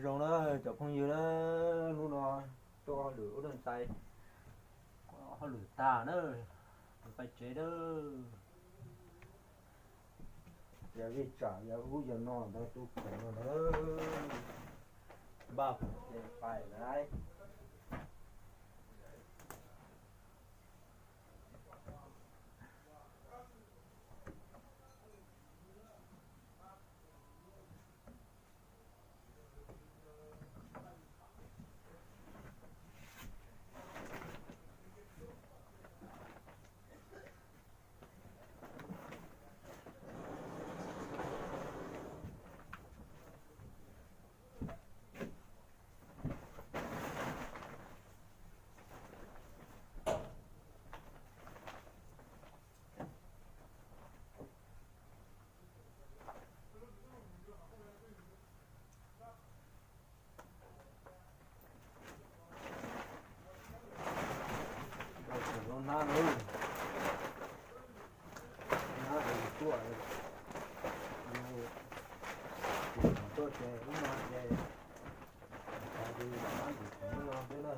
Zoo na cov phooj ywg na, hnub no tuaj hauj lwm ua dab tais, hauj lwm tag na, pais tsev na. Yog vij tsam yog ub yog no ntawd tu pem no ntawd, npaj ces pais lawm. Hnab, hnab tuaj, tuaj ces ub no ces, hnab no thiab na.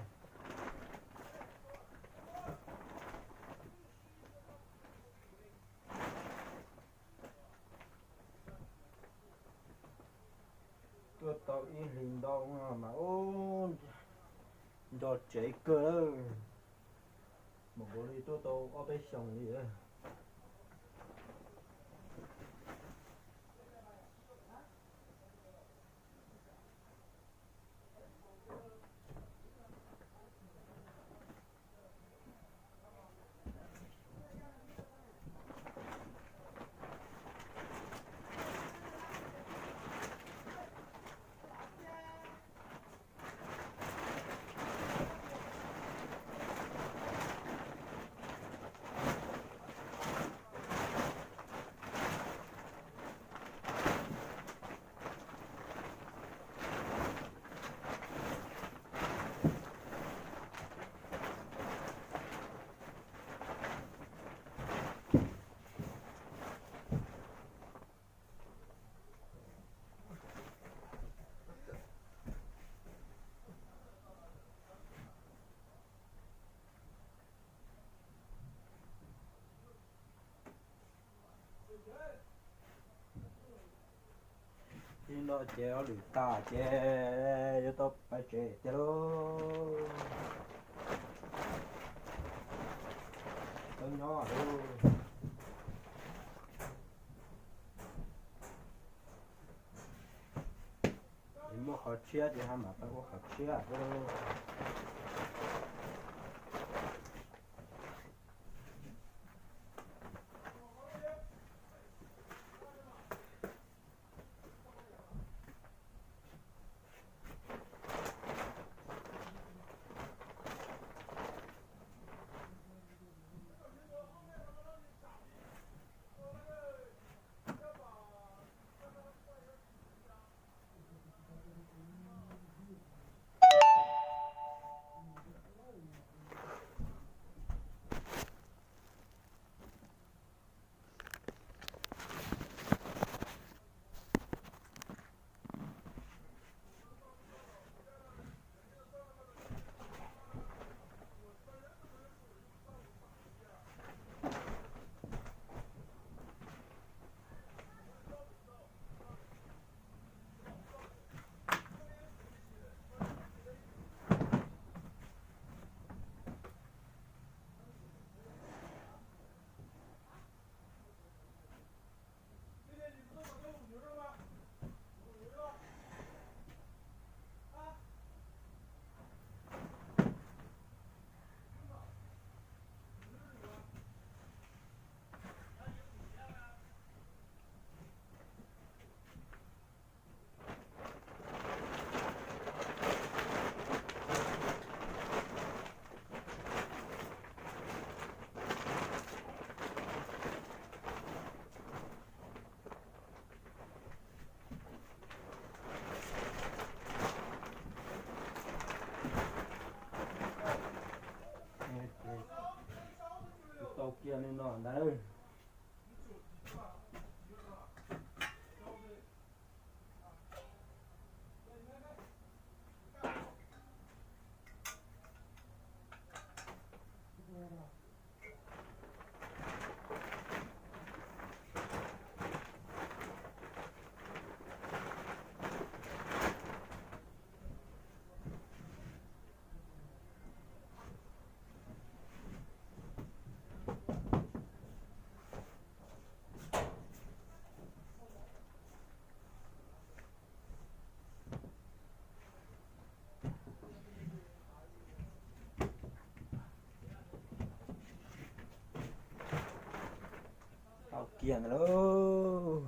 Tuaj tau ib hlis ntau mas ub, nco tsev kawg, mam npaum li tuaj tau ob peb xyoos li. Ib no ces hauj lwm tas ces yuav tau pais tsev tiag lauj. Tau nyob lauj. Es muaj qhov tshiab ces ho mam pais ua qhov tshiab lauj. Tau kiag li no ntag. Yog ntawd lauj,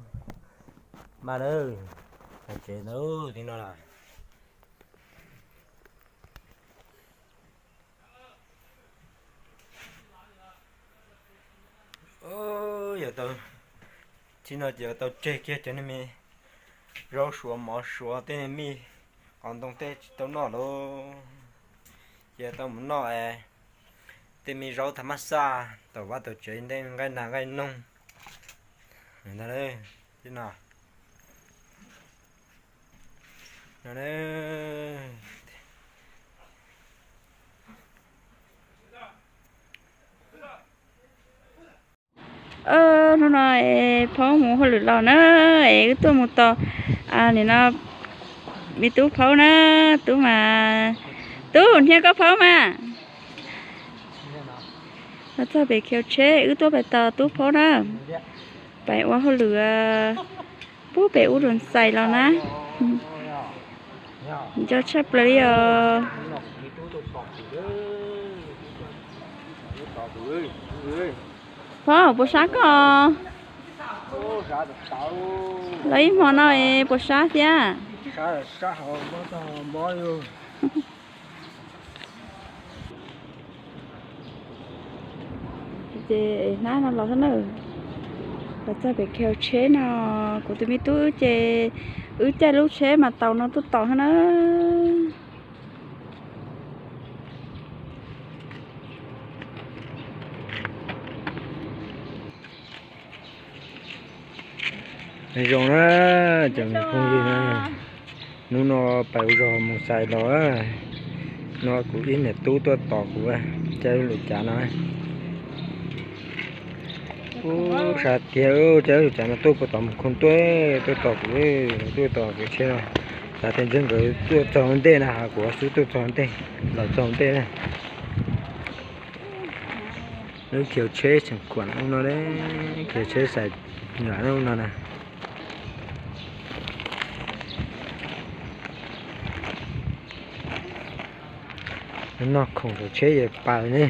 mas na, tsev ntawd tib no lawm. Yog tau, tib no ces yuav tau tseg kiag cov niag me zaub suav mov suav tej niag me qos ntoo tej tsis tau noj lauj. Ces tau mus noj tej me zaub thav mab xaj tom vaj tom tsev ntej, nqaij nas nqaij noog. Tib no, no. Hnub no es phaub mus hauj lwm los na, es wb tuaj mus tos, nim no me tub phaub na, tub mas, tub, hnia koj phaub mas. Los txog pem khiv tsheb wb tuaj pais tos tub phaub na, pais ua hauj lwm pub pem ub rau xais los na. Nco tshaj plaws li os. Phaub, puas sab koj? Los ib hmo no es puas sab thiab? Ces hnab no los xwb na, los txog pem khiv tsheb no, kuv tus me tub ces wb caij lub tsheb mas taus no tuaj tos xwb na. Zoo na, cov me phooj ywg na, hnub no pais ua zog mus xais los, no kuv ib niam tub tuaj tos kuv, caij lub lwm cav no. Ub, sab tiag, caij lub lwm cav no tuaj puag tom mus khoom tuaj, tuaj tos kuv, tuaj tos kuv tsheb no. Xav tias ntshe nkawd tuaj txog ntej na, kuv xub tuaj txog ntej, los txog ntej na. Lub khiv tsheb tseem kuam ub no, khiv tsheb xais nyuam ub no na. Noj khoom saum tsheb ces pas ne.